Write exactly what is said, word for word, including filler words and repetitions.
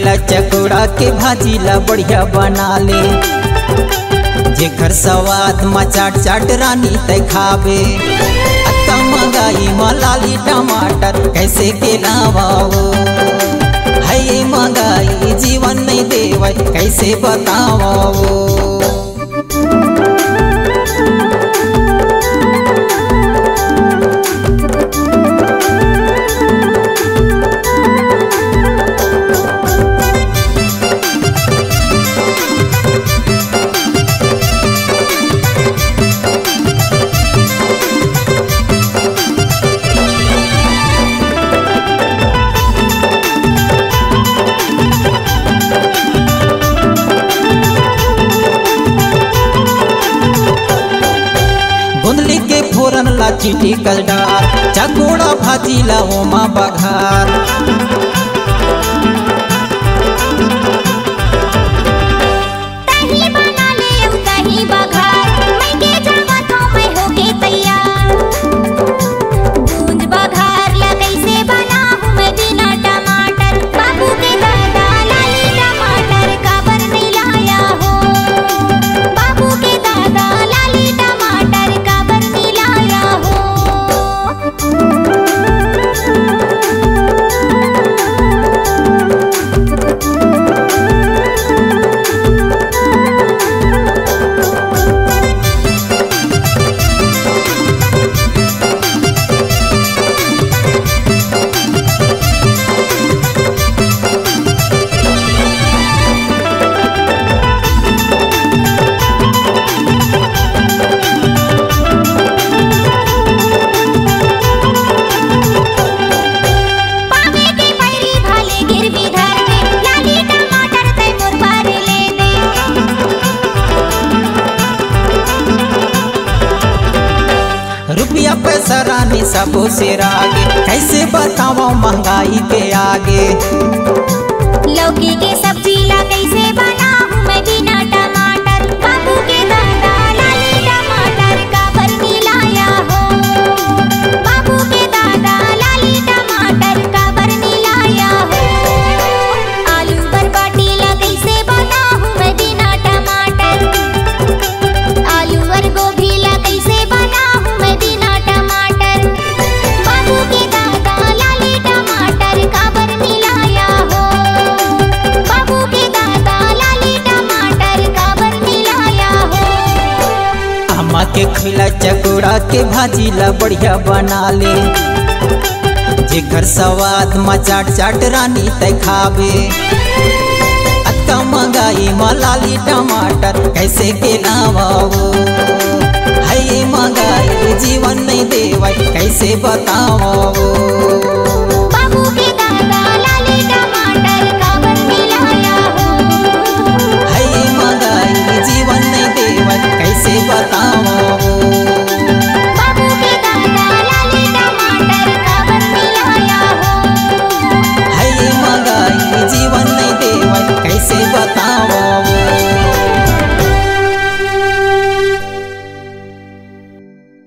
ला चकोड़ा के भाजी ला बढ़िया बना ले, जेकर सवाद म चाट चाट रानी तै खाबे। अतका महंगाई म लाली टमाटर कैसे के लावव? है महंगाई जीवन नहीं देवय, कैसे बतावव? गोंदली के फोरन ला चिटिकल डार, चकोड़ा भाजी ला ओमा बघार। तही बना ले अउ तही बघार, मैं के जावत हूँ मैं होके तैयार। गूंज बघार ला कैसे बनाहूँ मैं बिना टमाटर? बाबू के दादा लाली टमाटर काबर नहीं लाया हो? बाबू के दादा लाली टमाटर काबर नहीं लाया हो? पावे के पैरी भले गिरवी धर दे, लाली टमाटर तै मोर बर ले दे। रुपया पैसा रानी सबो से रागे, कैसे बतावं महंगाई के आगे? लौकी के सब्जी ला कैसे बनाहूँ मैं बिना टमाटर? बाबू के दादा लाली टमाटर काबर मिलाया हो? बाबू के दादा लाली टमाटर काबर मिलाया हो? आलू बरबटी ला कैसे बनाहूँ मैं बिना टमाटर? आलू अउ गोभी ला कैसे बनाहूँ मैं बिना टमाटर? बाबू के दादा लाली टमाटर काबर मिलाया हो? बाबू के दादा लाली टमाटर काबर मिलाया हो? आमा के खइला चकोड़ा के भाजी ला बढ़िया बना ले, जेकर सवाद म चाट चाट रानी तै खाबे। अतका महंगाई म लाली टमाटर कैसे के लावव? है महंगाई जीवन नहीं देवय, कैसे बतावव?